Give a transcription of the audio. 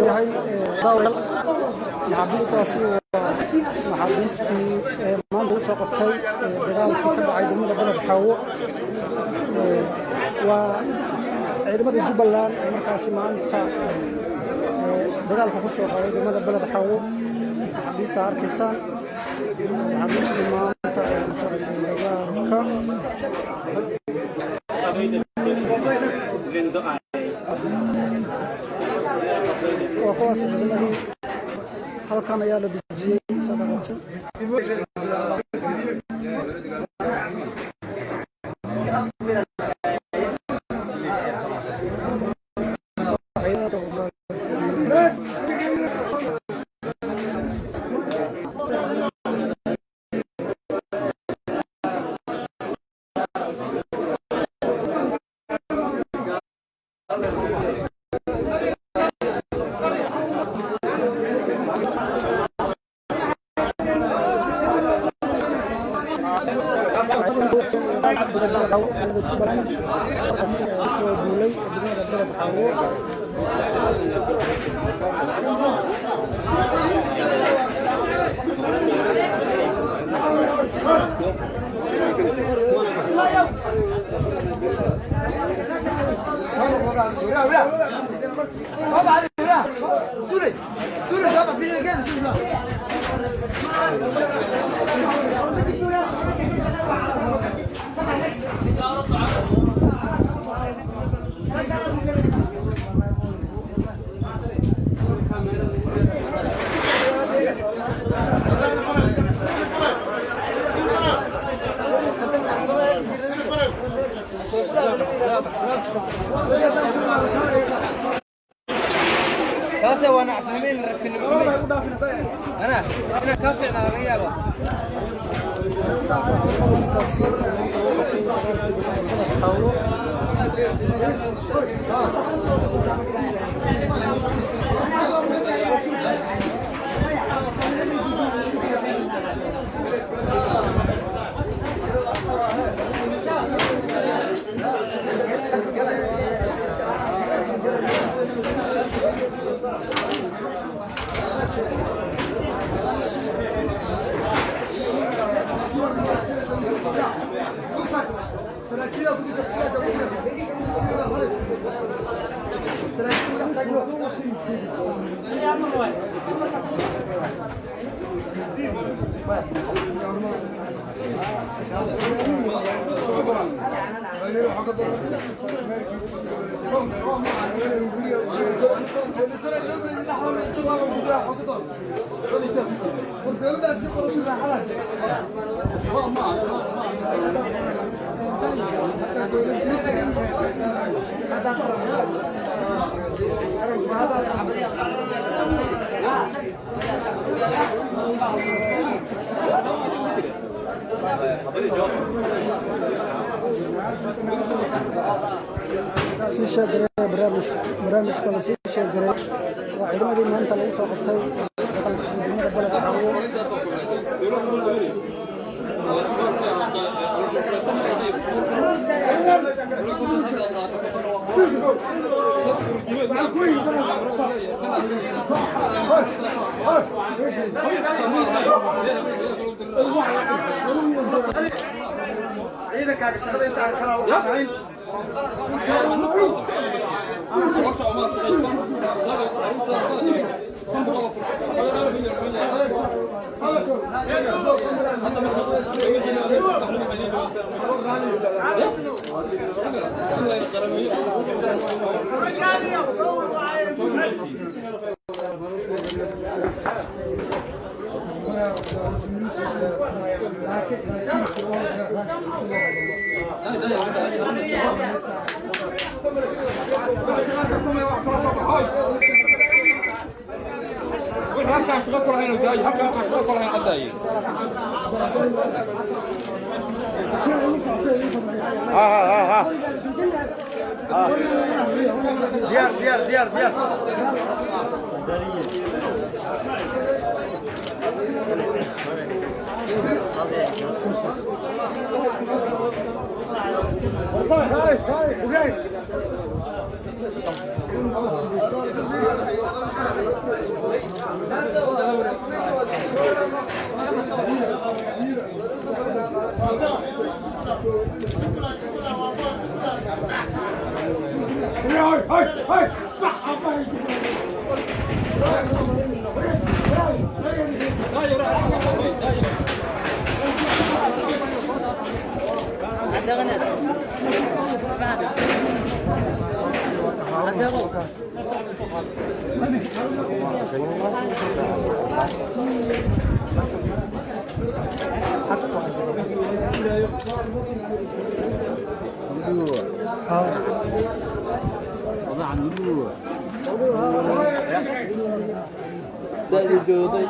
Yahay daawayaal, maxaabiistaasi waa maxaabiistii maanta lagu soo qabtay dagaalkii ka dhacay degmada Beled Xaawo. Waa ciidamada Jubbaland ee markaasi maanta dagaalka ku soo qaaday degmada Beled Xaawo. Maxaabiista arkaysaan, maxaabiistii maanta ee lagu soo qabtay dagaalka. Waa kuwaas ciidamadii, halkan ayaa la dejiyey saad aragtan. Soo duulay degmada Beled Xaawo. Kaase waa nacasnimeyn rabtinimo. Ana ina kaa fiicnaa laga yaaba. Markaasi maanta lagu qabtay dagaalkii degmada Beled Xaawo. Sii sheegaray barnaamijka, barnaamijka la sii sheegaray. Waa ciidamadii maanta lagu soo qabtay dagaalka degmada Beled Xaawo. Ciidankaaga shaqada intaa kala waxaan ahayn. Halkaan shaqo ku lahayn oo daayo, halkaan waxaan shaqo ku lahayn cadaaye. Diyaar, diyaar, diyaar, diyaar. Da'du joogtay.